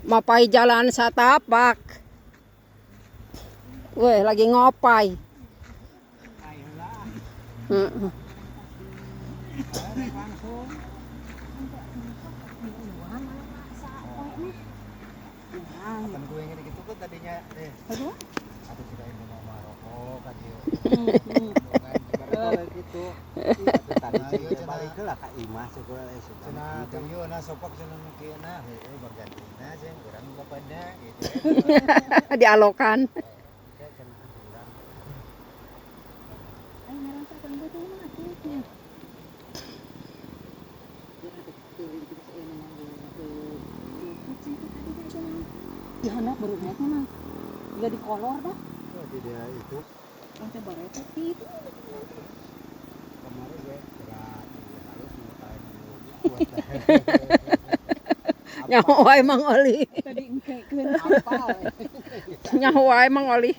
Mapai jalan satapak. Weh, lagi ngopai. Heeh. Kapan gue yang gitu kan tadinya Aduh. Aku kirain mau maroko kan dia. Gitu. Tadi balik lah ka imah sekolah cenah teu sopak cenah nu kieu na heueuh bagantina jeung urang bapana gitu. Dialokan. Di handap baru lihat mah. Enggak di kolor dah. Tidak itu. Sampai baru itu. Kemarin gue berat harus ngatain kuat. Nyaho wae Mang Oli. Tadi engkekeun. Nyaho wae Mang Oli.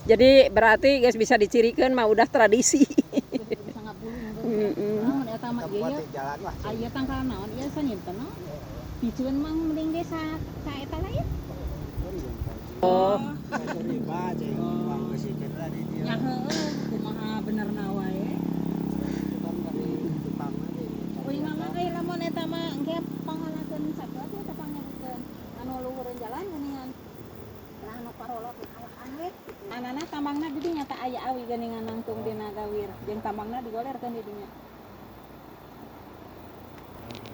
Jadi berarti guys bisa dicirikan mah udah tradisi. Bisa ngabulung. Naon eta mah ieu ya. Aya tangkal naon ieu sanyinten naon. Picuan mah mending ge sa eta lain. Oh. Ya heueuh kumaha benerna wae. Uing mama euy lamun eta mah engke pangolakeun satu atuh eta pangakeun anu luhureun jalan geuningan. Lah anu parolot alahan we. Anana tambangna di dinya teh aya awi geuningan nangtung dina gawir jeung tambangna digolerkeun di dinya.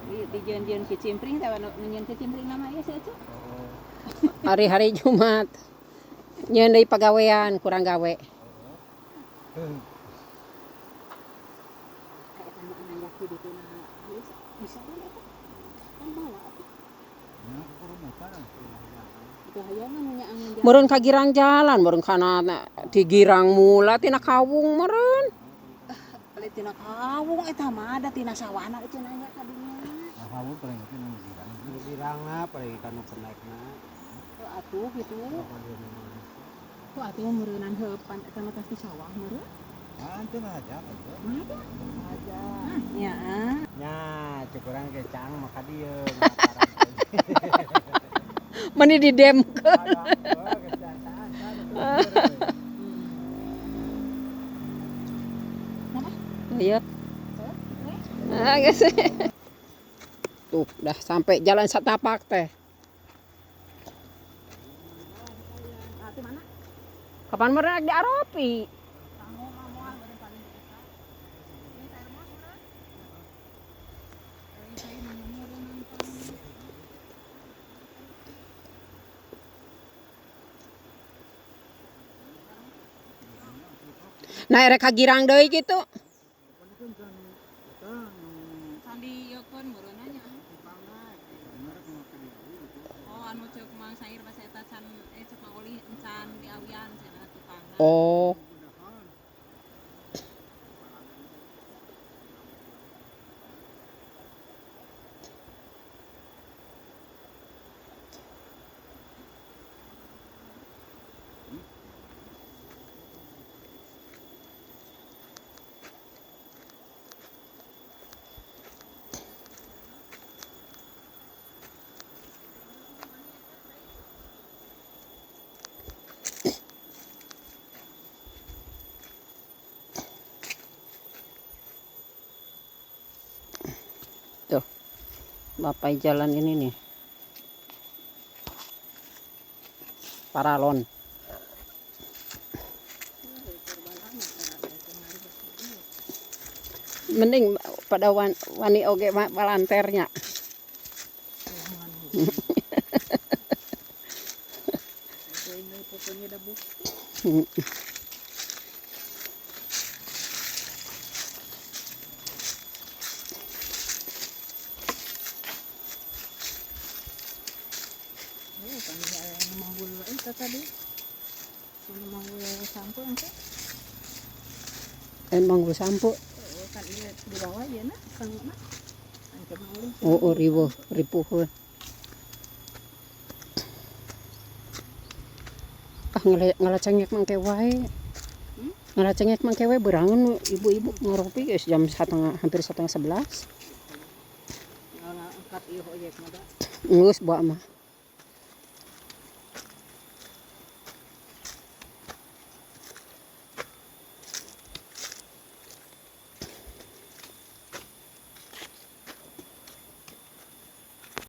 Di jieun-jieun kicimpring teh anu nyieun kicimpring nama ieu si Ece. Hari-hari Jumat. Nyeun deui pagawean kurang gawe. Meureun ka girang jalan, meureun kana di girang mula tina kawung meureun. Balik tina kawung eta mah ada tina sawahna cenah nanya ka dinya. Kawung paling itu nu girang. Nu girangna paling kanu penaikna. Oh atuh kitu. Tuh atuh meureunan heupan eta mah pasti sawah meureun. Ah, teu ngaja atuh. Ngaja. Nya. Nya, cek urang ge cang maka dieu. Meni didemkeun. Iya. Ah, guys. Tuh, udah sampai jalan setapak teh. Kapan mereka di Aropi? Nah, erek ka girang deui kitu. Sandi ieukeun meureunna nya. Oh, anu ceuk Mang Sair basa eta can ceuk Mang Oli encan diawian cenah tukangna. Oh. Tuh, bapak jalan ini nih. Paralon. Mending pada wani oge balanternya. Manggul sampo. Kan ieu di bawah ieu na, sangguna. Oh, riweuh, ripuh. Ah, ngalacengek mangke wae. Ngalacengek mangke wae berangun ibu-ibu ngaropi geus jam setengah, hampir 10:30. Angkat ieu oyek mah da. Geus bawa mah.